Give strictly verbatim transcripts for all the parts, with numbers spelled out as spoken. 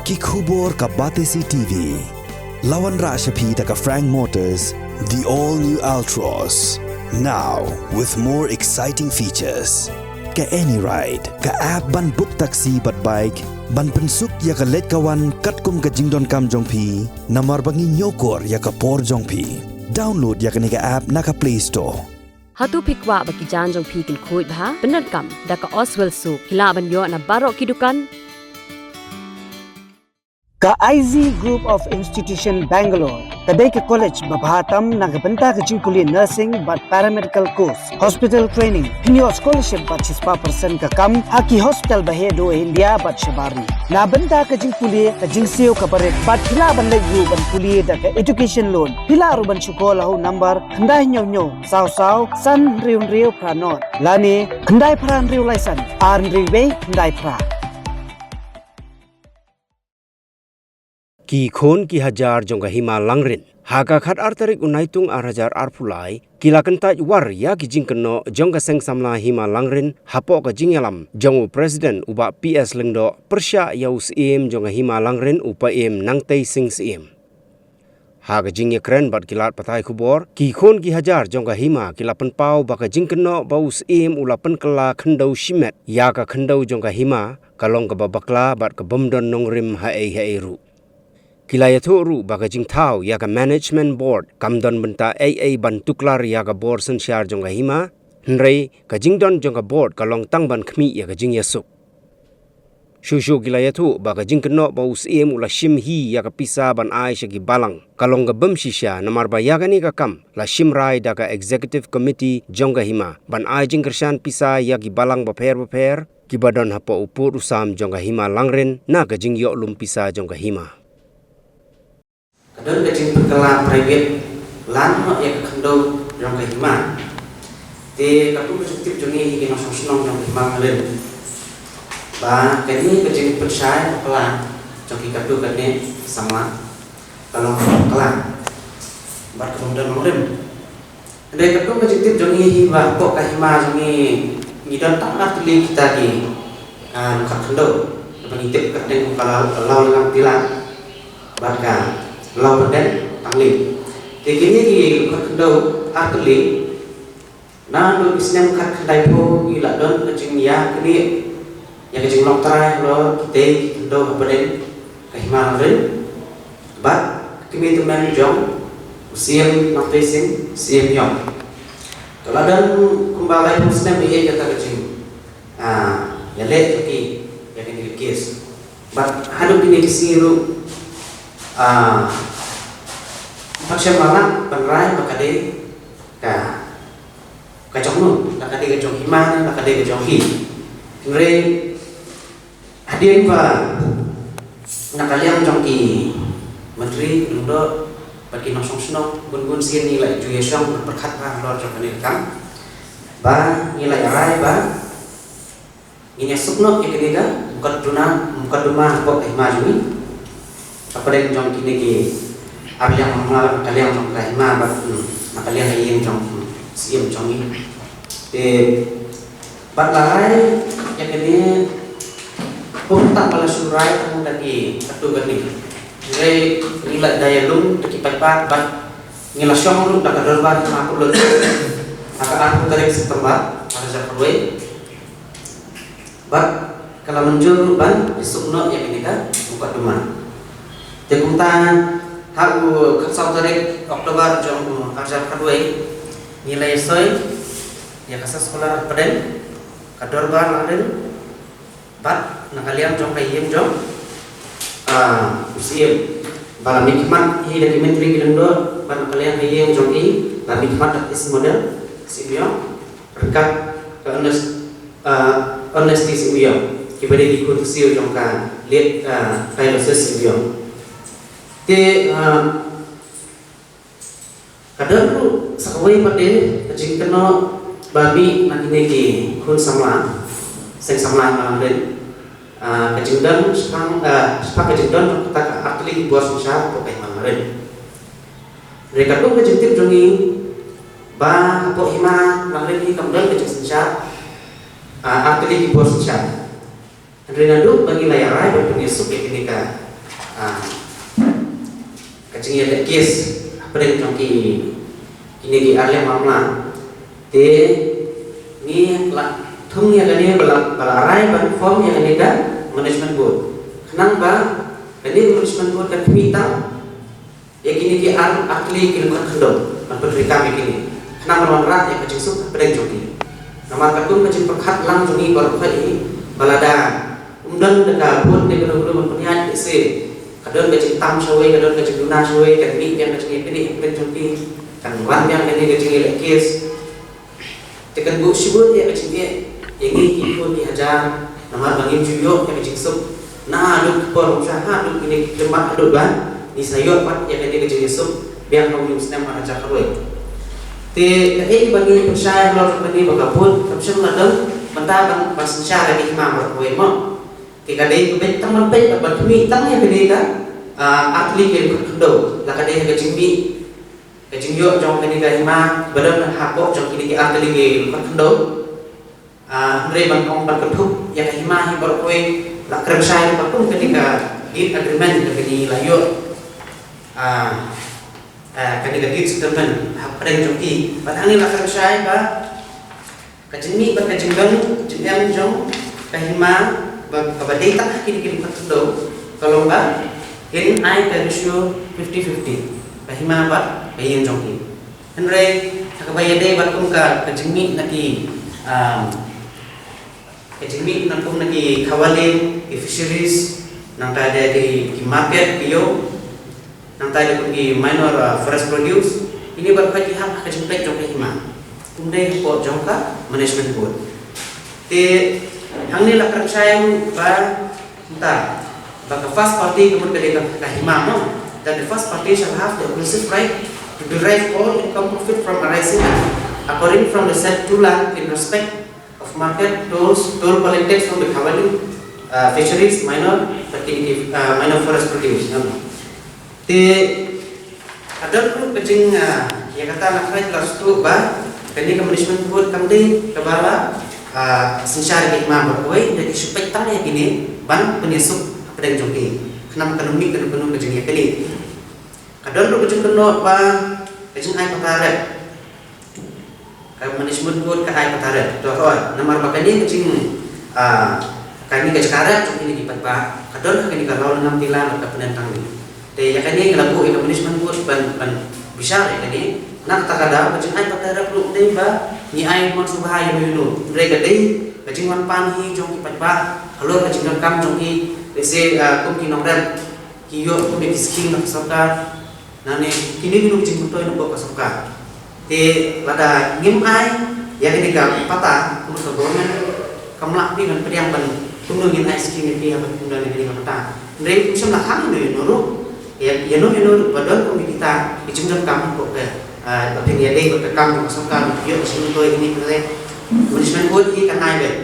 Ki khubor ka Batesi T V. La wanrah sha phi da ka Frank Motors, the all new Altroz. Now with more exciting features. Ka AnyRide, ka app ban book taxi bad bike, ban pynsuk ïa ka leit ka wan katkum ka jingdonkam jong phi, namar ba ngi ñiewkor ïa ka por jong phi. Download ïa kane ka app na ka Play Store. Hato phi kwah ba ki jaiñ jong phi kin khuid bha? Pyndonkam da ka Oswell Soap. Phi lah ban ïoh na baroh ki dukan. Ka I Z Group of Institution Bangalore ka dei ka college ba bha tam na ka bynta ka jingpule nursing bad paramedical course, hospital training, pynïoh scholarship bad shispah percent ka kam ha ki hospital ba heh duh India bad shabar ri. Na bynta ka jingpule, ka jingsiew kaba rit bad phi lah ban leit ruh ban pule da ka education loan. Phi lah ruh ban shukor ha u number khyndai hynñiew hynñiew saw saw san hynriew hynriew phra nod lane khyndai phra hynriew lai san ar hynriew wei khyndai phra. Ki khun ki hajar jong ka Hima Langrin, ha ka khatar tarik u Naitung ar hajar arphew lai, ki la kyntait war ïa ki jingkynnoh jong ka Seng Samla Hima Langrin hapoh ka jingïalam jong u President u Bah P S Lyngdoh pyrshah ïa u Syiem jong ka Hima Langrin u Paiem Nangtei Sing Syiem. Ha ka jingïakren bad ki lad pathai khubor, ki khun ki hajar jong ka Hima ki la pynpaw ba ka jingkynnoh ba u Syiem u la pynkylla khyndew shimet ïa ka khyndew jong ka Hima, ka long kaba bakla bad ka bym don nongrim haei haei ruh. Ki la ïathuh ruh ba ka jingthaw ïa ka Management Board kam don bynta ei ei ban tuklar ïa ka bor synshar jong ka Hima, hynrei ka jingdon jong ka Board ka long tang ban khmih ïa ka jingïasuk. Shuh shuh ki la ïathuh ba ka jingkynnoh ba u Syiem u la shim hi ïa ka pisa ban ai sha ki balang, ka long ka bym shisha, namar ba ïa kane ka kam la shim rai da ka Executive Committee jong ka Hima ban ai jingkyrshan pisa ïa ki balang bapher bapher kiba don hapoh u pud u sam jong ka Hima Langrin na ka jingïoh lum pisa jong ka Hima. Ka don ka jingpynkylla private land noh ïa ka khyndew jong ka Hima. Te katto ka jingtip jong ngi hi ki nongshong shnong jong ka Hima Langrin ba kane ka jingpynshai bakla jong ki katto katne samla ka long bakla bad ka bym don nongrim. Hynrei katto ka jingtip jong ngi hi ba hapoh ka Hima jong ngi ngi don tang artylli kita ki, ah, longkhat khyndew. Kaba ngi tip kyrteng ka Law, Law Lyngkang Tilang bad ka Law Pyndet Tangli. Te kine ki longkhat khyndew artylli, naduh ki snem khatkhyndai phew ngi la don ka jingïaknieh ïa ka jinglong trai halor kitei ki khyndew hapdeng ka Hima Langrin bad ka kmie tymmen jong u Syiem Nangtei Sing Syiem Ïong. Ka la don kumba laiphew snem ïa kata ka jing, ah, ïaleh jong ki ïa kane ka case. Bad haduh kine ki sngi ruh, ah, ym pat shem ba lah ban rai ba ka dei ka ka jong no, la ka dei ka jong Hima ne la ka dei ka jong hi. Hynrei hadien ba na ka liang jong ki Myntri Lyngdoh bad ki nongshong shnong, bun bun sien ngi la ju ïashong pyrkhat bha halor jong kane ka kam, ba ngi la ïa rai ba ngin ïa suk noh ïa kane ka mukotduma, mukotduma hapoh ka Hima jong ngi. Hapdeng jong kine ki ar liang, na ka liang jong ka Hima bad, hmm, na ka liang ka ïing jong, hmm, Syiem jong ngi. Te bad la rai ïa kane, kumta ba la shu rai tang da ki katto katne. Hynrei ngi la da ïalum da ki paidbah bad ngi la shong ruh da ka dorbar Hima Pulot ha ka arphew tarik September ar hajar khatwei. Bad ka la mynjur ruh ban ïasuk noh ïa kane ka mukotduma. Te kumta ha u khatsaw tarik October jong u ar hajar khatwei ngi la ïasoi ïa ka sessional hapdeng ka dorbar Langrin bad na ka liang jong ka ïing jong, ah, u Syiem. Ba la mihkhmat hi da ki Myntri ki Lyngdoh bad na ka liang ka ïing jong ki la mihkhmat da ki Syiem Model Syiem Ïong ryngkat ka Ernest, ah, Ernest T Syiem Ïong, kiba dei ki khun ksiew jong ka late, ah, Tyloses Syiem Ïong. Te, ah, ka don ruh sa kawei pat de ka jingkynnoh ba mih na kine ki khun samla, seng samla Hima Langrin. Ah, ka jingdon shaphang, ah, shaphang ka jingdon jong kata ka artylli ki bor synshar hapoh ka Hima Langrin. Hynrei katkum ka jingtip jong ngi ba hapoh Hima Langrin hi kam don ka jingsynshar, ah, artylli ki bor synshar. Hynrei naduh ba ngi la ïa rai ban pynïasuk ïa kane ka Ah, ka jingïaleh case hapdeng jong ki, kine ki ar liang mamla. Te ngi la thung ïa kane ba la, ba la rai ban form ïa kane ka management board. Khnang ba kane ka management board kan khmih tang ïa kine ki ar, ar tylli ki lyngkot khyndew ban pyntreikam ïa kine. Khnang ban wanrah ïa ka jingsuk hapdeng jong ki. Namar katkum ka jingpyrkhat lang jong ngi baroh hi ba lada ym don da ka vote ne kano kano ban pynïaid, lehse ka don ka jingtam shawei, ka don ka jingduna shawei, kan mih biang ka jingïaknieh hapdeng jong ki, kan wan biang kane ka jingïaleh case. Te kan buh shibun ïa ka jingeh ïa ngi ki khun ki hajar, namar ba ngim ju ïoh ïa ka jingsuk naduh ki por, ym shym haduh kine ki jingmut, haduh ba ngi sa ïoh pat ïa kane ka jingïasuk biang ha u snem ar hajar khatwei. Te kaei ba ngi pynshai halor kane ba ka vote kam shym la don mynta ban, ban synshar ïa ka hima baroh kawei mo. Te ka dei ka beit tang ban peit ban khmih tang ïa kane ka, ah, ar tylli ki lyngkot khyndew, la ka dei ha ka jingmih, ka jingïoh jong kane ka hima ba don hapoh jong kine ki ar tylli ki lyngkot khyndew. Ah, hynrei ban ong ban kynthup ïa ka hima hi baroh kawei, la kren shai ruh ba kum kane ka deed agreement kaba ngi la ïoh, ah, ah, kane ka deed settlement hapdeng jong ki. Bad hangne la kren shai ba ka jingmih bad ka jingdon jingem jong ka hima ba, kaba dei tang ha kine ki lyngkot khyndew ka long ba kin ai ka ratio fifty fifty, ka hima bad ka ïing jong ki. Hynrei ha kaba ïadei bad kum ka, ka jingmih na ki, um, ka jingmih na kum na ki khawaleen, ki fisheries, nangta de ki, ki market, ki ïew, nangta de kum ki minor, uh, forest produce, kine baroh ki hap ha ka jingpeit jong ka hima, ym dei hapoh jong ka management board. Te hangne la kren shai ba, nta, ba ka first party ka mut ka dei ka, ka hima mo, that the first party shall have the exclusive right to derive all income profit from arising according from the said to land in respect of market, tolls, toll collected from the khawaleen, uh, fisheries, minor, uh, minor forest produce. Te ka don ruh ka jing, ah, ïa kata, la kren la sdang ba kane ka management board kam dei kaba la, ah, synshar ïa ka hima baroh kawei, da ki shu peit tang ïa kine ban pynïasuk hapdeng jong ki. Khnang kan ym mih kano kano ka jingïaknieh. Ka don ruh ka jingkynnoh ba ka jingai pata rep, ka management board ka ai pata rep. To hooid, namar ba kane ka jing, ah, kane ka jaka rep jong kine ki paidbah ka don ha kane ka law lyngngam tila bad ka pyndenttang ne. Te ïa kane ngi la buh ïa ka management board ban, ban bishar ïa kane. Na kata ka daw ka jingai pata rep ruh ym dei ba ngi ai mon sngewbha ïa uno uno. Hynrei ka dei ka jingwan pan hi jong ki paidbah halor ka jingdonkam jong ki, lehse, ah, kum ki nongrep ki ïoh kum ki skim na ka sorkar, nangne kino kino ki jingmyntoi na ka sorkar. Te lada ngim ai ïa kane ka pata, kumno ka government kam lah phi ban pdiang ban kumno ngin ai skim ïa phi haba phim don ïa kane ka pata. Hynrei phim shym la khang ïano ïano ruh, ïa, ïano ïano ruh ba don kum kita ki jingdonkam hapoh ka, ah, ba phin ïadei bad ka kam jong ka sorkar, ïoh ka jingmyntoi ïa kane ka management board hi kan ai beit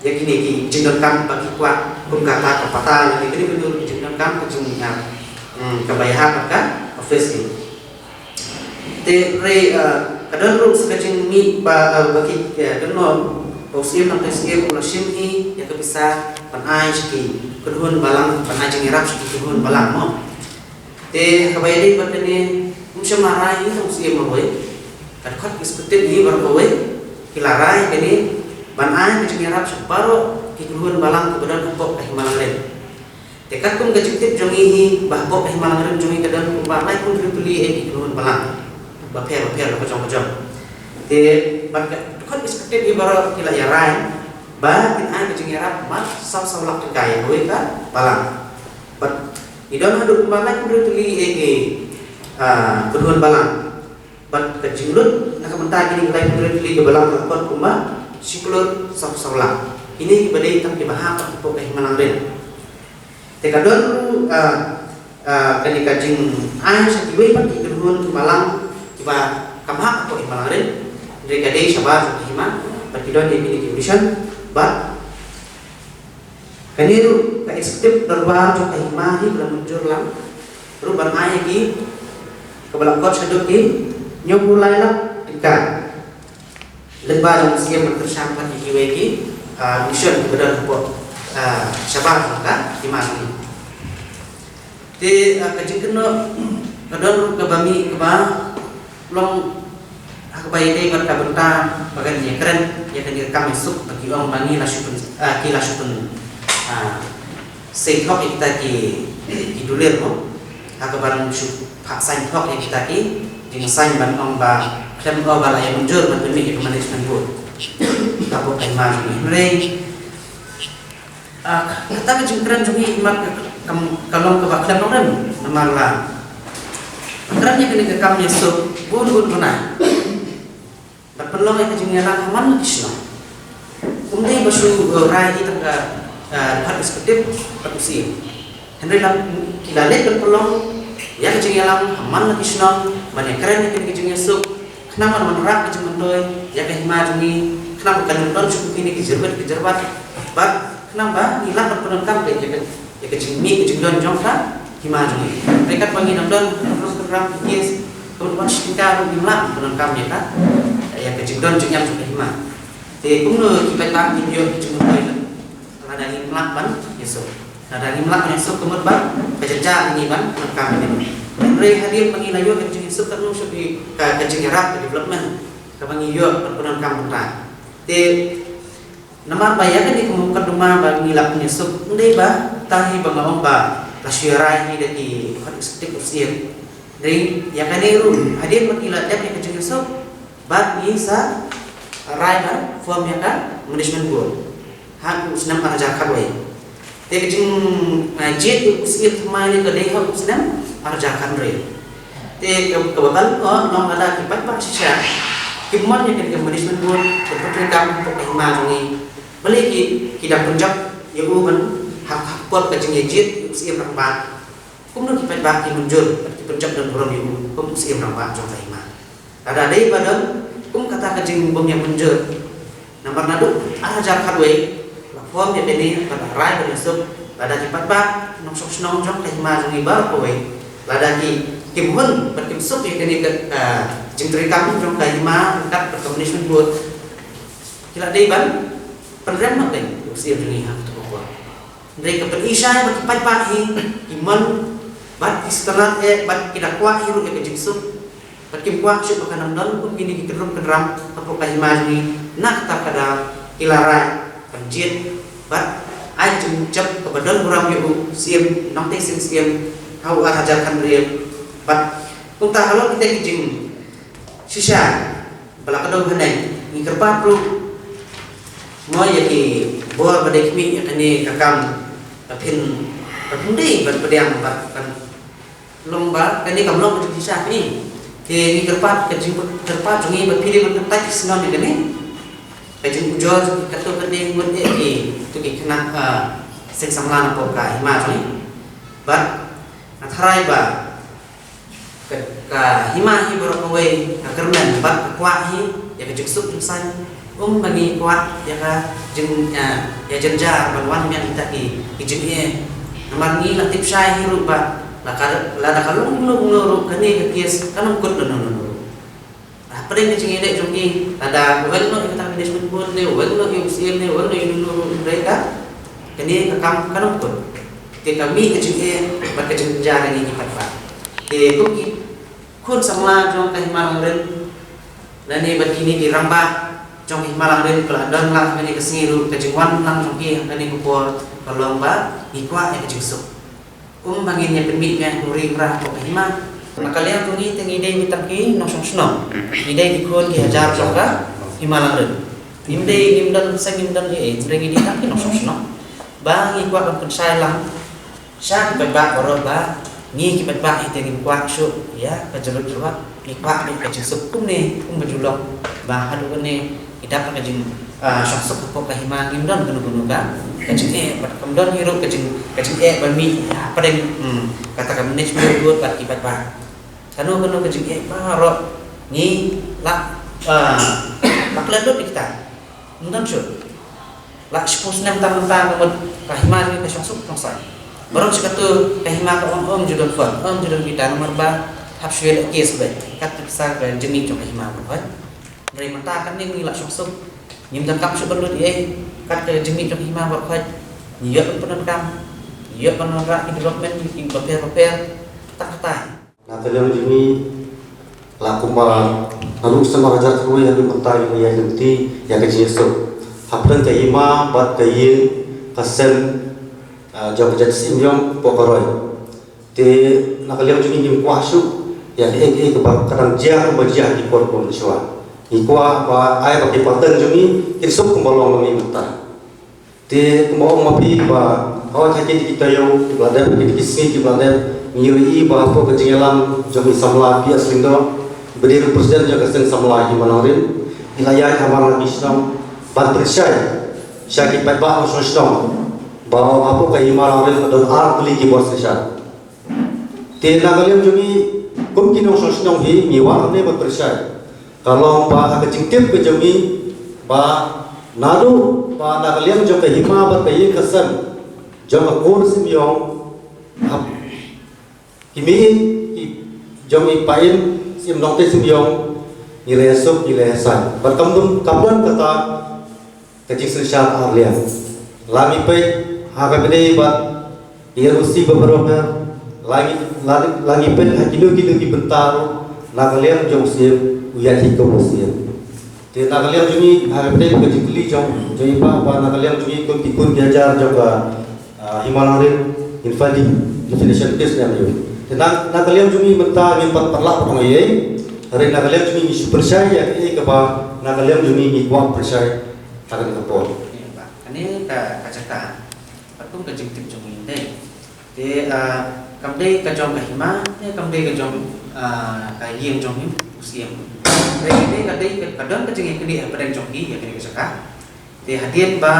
ïa kine ki jingdonkam ba ki kwah, kum kata ka pata, lane kine kine ki jingdonkam, ka jing, ah, hmm, kaba ïahap bad ka office ni. Te hynrei, ah, ka don ruh sa ka jingmih ba, ah, ba ki, eh, don, ba u Syiem, nangta u Syiem u la shim hi ïa ka pisa ban ai sha ki kynhun balang, ban ai jingïarap sha ki kynhun balang mo. Te kaba ïadei bad kane, ym shym la rai hi tang u Syiem marwei, ka dkhot executive hi baroh kawei ki la rai kane ban ai ka jingïarap sha baroh ki kynhun balang kiba don hapoh ka Hima Langrin. Te katkum ka jingtip jong ngi hi ba hapoh ka Hima Langrin jong ngi ka don kumba laiphew hynriew tylli eh ki kynhun balang bapher bapher, la ka jong ka jong. Te bad ka dkhot executive hi baroh ki la ïarai ba kin ai ka jingïarap mat saw saw lak tyngka ïa kawei ka balang. Bad ngi don haduh kumba laiphew hynriew tylli eh ki, ah, kynhun balang. Bad ka jinglut na ka bynta kine ki laiphew hynriew tylli ki balang ka kot kumba shi klur saw saw lak. Kine kiba dei tang kiba hap hapoh ka Hima Langrin. Te ka don ruh, ah, ah, kane ka jingai sha kiwei pat ki kynhun ki balang kiba kam hap hapoh Hima Langrin. Hynrei ka dei shabar jong ka hima bad ki don ïa kine ki condition bad kane ruh ka executive dorbar jong ka hima hi ka la mynjur lang ruh ban ai ïa ki kaba la kot shaduh ki hynñiewphew lai lak tyngka. Lyngba jong u Syiem ban kyrshan pat ïa kiwei ki, ah, mission kiba don hapoh, ah, shabar jong ka hima jong ngi. Te, ah, ka jingkynnoh ka don ruh kaba mih kaba long ha kaba ïadei bad ka bynta ba kan ïakren ïa kane ka kam ïasuk ba ki ong ba ngi la shu pyn, ah, ki la shu pyn, ah, seiñ thok ïa kita ki, ki dulir mo. Ha kaba shu phah saiñ thok ïa kita ki jingsain ban ong ba khlem, oh, ba la ïa mynjur ban pynmih ïa ka management board. Ka bok ka hima jong ngi. Hynrei, ah, kata ka jingkren jong ngi imat ka, ka, ka long kaba khlem nongrim namar la kren ïa kane ka kam ïasuk bun bun bnai. Bad pynlong ïa ka jingïalang ha man la ki shnong. Ym dei ba shu, eh, rai hi tang ka, eh, dkhot executive bad u C E M. Hynrei la ki la leit ban pynlong ïa ka jingïalang ha man la ki shnong ban ïakren ïa kane ka jingïasuk. Khnang ban wanrah ka jingmyntoi ïa ka hima jong ngi, khnang ba kan ym don shuh kine ki jyrwet ki jyrwat. Bad khnang ba ngi lah ban pyndonkam ïa ka, ïa ka jingmih ka jingdon jong ka hima jong ngi. Hynrei katba ngi dang don ka ruh ka ram ki case, ka mut wan shi tyngka ruh ngim lah ban pyndonkam ïa ka, ïa ka jingdon jingem jong ka hima. Te kumno ki paidbah kin ïoh ka jingmyntoi lada ngim lah ban ïasuk. Lada ngim lah ban ïasuk ka mut ba ka jynjar ïa ngi ban pyndonkam ïa ngi. Hynrei hadien ba ngi la ïoh ka jingïasuk katno shuh ka, ka jingïarap ka development kaba ngi ïoh ban pyndonkam mynta. Te namar ba ïa kane ka mukotduma ba ngi la pynïasuk, ym dei ba tang hi ba nga ong ba la shu rai hi da ki hot executive of C M. Hynrei ïa kane ruh hadien ba ki la dep ïa ka jingïasuk bad ngi sa rai ban form ïa ka management board ha u snem ar hajar khatwei. Te ka jing, ah, jied u C M thymmai ne ka dei ha u snem ar hajar khathynriew. Te ka, kaba bang, oh, long lada ki paidbah shisha kim mon ïa ka management board, ka pyrthei kam hapoh ka hima jong ngi. Balei ki, ki dang pynjop ïa u ban ha, ha por ka jingïajied u C M rangbah. Kumno ki paidbah ki mynjur bad ki pynjop don burom ïa u kum u C M rangbah jong ka hima. Lada dei ba don kum kata ka jingbym ïa mynjur. Namar naduh ar hajar khatwei la form ïa kane bad la rai ban ïasuk, lada ki paidbah nongshong shnong jong ka hima jong ngi baroh kawei, lada ki, kim hun bad kim suk ïa kane ka, ah, jingtreikam jong ka hima ryngkat bad ka management board, ki la dei ban pynrem noh kein u C M jong ngi ha kato ka por. Hynrei ka pyni shai ba ki paidbah hi ki mon bad ki sngewtynnat eh bad ki da kwah hi ruh ïa ka jingsuk. Bad kim kwah shuh ba kan ym don kum kine ki kynrum kynram hapoh ka hima jong ngi. Na kata ka daw ki la rai ban jied bad ai jingjop kaba don burom ïa u C M, nongtei seng C M ha u ar hajar khathynriew. Bad kumta halor kita ki jing shisha ba la ka dei hangne, ngi kyrpad ruh mo ïa ki bor ba dei khmih ïa kane ka kam, ba phin, ba phin dei ban pdiang bad ban long ba kane kam long ka jingshisha phi. Te ngi kyrpad, ka jingkyrpad jong ngi ba phi dei ban kyntait sngewbha ïa kane ka jingujor, kato ka dei ngut ïa ki, to ki khynnah, ah, seng samla na pdeng ka hima jong ngi. Bad nga tharai ba ka, ka hima hi baroh kawei ka kyrmen bad ka kwah hi ïa ka jingsuk jingsaiñ. Ym ba ngi kwah ïa ka jing, ïa, ïa jynjar ban wan biang kita ki, ki jingeh. Namar ngi la tip shai hi ruh ba la ka, lada ka long kumno kumno ruh kane ka case kan ym kut lano lano ruh. Hapdeng ka jingïaleh jong ngi, lada u weng noh ïa kata ka management board ne, u weng noh ïa u C M ne, u weng noh ïa uno uno ruh, hynrei ka, kane ka kam kan ym kut. Te ka mih ka jingeh bad ka jingjynjar ïa ngi ki paidbah. Te kum ki khun samla jong ka hima Langrin lane bad kine ki rangbah jong ka hima Langrin, ka la don lang ha kane ka sngi ruh, ka jingwan lang jong ki ha kane ka por ka long ba ngi kwah ïa ka jingsuk. Kum ba ngin ïa pynmih biang kum ri mra hapoh ka hima. Na ka liang jong ngi te ngi dei tang ki nongshong shnong. Ngi dei ki khun ki hajar jong ka hima Langrin. Ngim dei, ngim don seng, ngim don ei ei, hynrei ngi dei tang ki nongshong shnong. Ba ngi kwah ban pynshai lang sha ki paidbah baroh ba ngi ki paidbah hi te ngim kwah shuh ïa ka jinglut jingwah. Ngi kwah beit ka jingsuk kumne, kumba ju long ba haduh kane ki dap ka jing, ah, shong suk hapoh ka hima, ngim don kano kano ka, ka jingeh, bad kam don hi ruh ka jing, ka jingeh ba mih, ah, hapdeng, hmm, kata ka management board bad ki paidbah. Kano kano ka jingeh baroh ngi la, ah, la klet lut ïa kita. Ym don shuh. La shiphew snem tang mynta ka mut ka hima jong ngi ka shong suk shong sai. Baroh shi kato ka hima ka ong ym ju don phone, ym ju don pisa namar ba hap shu ïaleh case beit. Kat pisa ka jingmih jong ka hima baroh khoit. Hynrei mynta kane ngi la shong suk. Ngim donkam shuh ban lut ei ei. Kat ka jingmih jong ka hima baroh khoit ngi ïoh ban pyndonkam. Ïoh ban wanrah ki development ki bapher bapher. Tang katai. Na ka liang jong ngi la kumba naduh snem ar hajar khatwei haduh mynta ngi la ïaid lynti ïa ka jingïasuk hapdeng ka hima bad ka ïing ka sem, ah, jong ka jaitbynriew hapoh ka roi. Te na ka liang jong ngi ngim kwah shuh ïa kaei kaei kaba ka dang jia kumba jia ha ki por ba mynshuwa. Ngi kwah ba ai ba ki pateng jong ngi kin suk kumba long mynta. Te kumba ong ma phi ba hooid ha kine ki taïew kiba la dep, kine ki sngi kiba la dep, ngi ïohi ba hapoh ka jingïalam jong i samla P S Lyngdoh, ba dei ruh president jong ka seng samla Hima Nongrim, i la ïaid ha man la ki shnong ban pynshai sha ki paidbah nongshong shnong ba hapoh ka Hima Nongrim ka don ar tylli ki bor synshar. Te na ka liang jong ngi kum ki nongshong shnong hi ngi wan hangne ban pynshai. Ka long ba ha ka jingtip ka jong ngi ba naduh ba na ka liang jong ka hima bad ka ïing ka sem jong ka kur Symbiong, hap ki miet ki jong i Paiem Syiem Nongtei Symbiong, ngi la ïasuk ngi la ïasaiñ. Bad kam dum kam don kata ka jingsynshar ar liang. La ngi peit ha kaba ïadei bad ïa u C ba baroh, la ngi, la, la ngi peit ha kino kino ki bynta ruh na ka liang jong u Siem, u ïaid hi kum u Siem. Te na ka liang jong ngi ha kaba ïadei ka jingkylli jong, jong i Bah, ba na ka liang jong ngi kum ki khun ki hajar jong ka, ah, Hima Nongrim, ngin find definition case ne em aïu. Te na, na ka liang jong ngi mynta ngim pat, pat lah pat ong ei ei. Hynrei na ka liang jong ngi ngi shu pynshai ïa kaei kaba na ka liang jong ngi ngi kwah pynshai. Ka kane ka por. Ïa, Bah. Kane ka, ka jaka, pat kum ka jingtip jong ngi dei. Te, ah, kam dei ka jong ka hima, ne kam dei ka jong, ah, ka ïing jong u Siem. Dei, dei ka dei ka, ka don ka jingïakynduh hapdeng jong ki ïa kane ka jaka. Te hadien ba,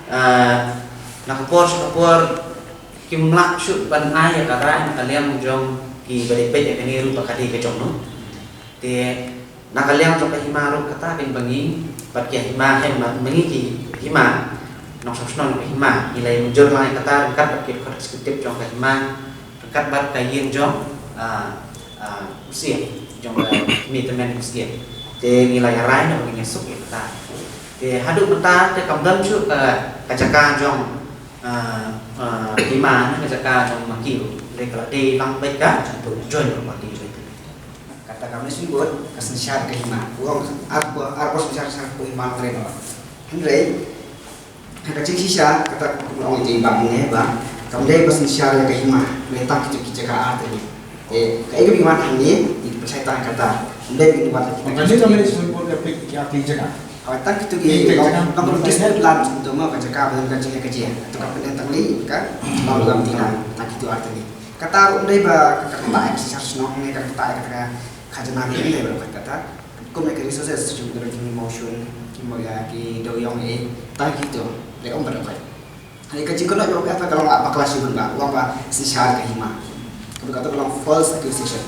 ah, na ka por sha ka por kim lah shuh ban ai ïa ka rai na ka liang jong ki ba dei peit ïa kane ruh ba ka dei ka jong no. Te na ka liang jong ka hima ruh kata kin ba ngi, bad ki hima, hima, ba ngi ki hima, nongshong shnong ka hima, ngi la ïa mynjur lang ïa kata ryngkat bad ki dkhot executive jong ka hima, ryngkat bad ka ïing jong, ah, ah, u Siem, jong ka kmie tymmen u Siem. Te ngi la ïa rai na ba ngin ïasuk ïa kata. Te haduh mynta te kam don shuh ka, ka jaka jong, ah, ah, hima, ne ka jaka jong ma ki ruh. Te ka la dei lang beit ka joint property. Kata ka Municipal Board ka synshar ka hima. U ong ar, ar bor synshar, synshar ka hima Nongrim. Hynrei ha ka jingshisha kata ka ong ïa i Bah ne ba kam dei ba synshar ïa ka hima, ne tang kito ki jaka ar tylli. Te kaei kaba ngi wan hangne ngi pynshai tang kata. Kam dei ba ngi wan hangne. Ka Municipal Board ka pick ïa ki jaka. Hooid, tang kito ki long, long dispute land, kito ma ka jaka ba ka jingïakajia. Kito ka pynlong tang li ka long lam tina, tang kito ar tylli. Kata ruh ym dei ba ka, ka, kata ka synshar shnong ne ka, kata ka, ka khajna ne ym dei ba ka kata. Kum ne ka resources jong ka, ki mawshun, ki maw ïa ki dewïong, eh, tang kito. Lei ym ba da ka. Hynrei ka jingkynnoh jong ka, ka long ba bakla shibun ba, u ong ba synshar ka hima. Kaba kata ka long false accusation.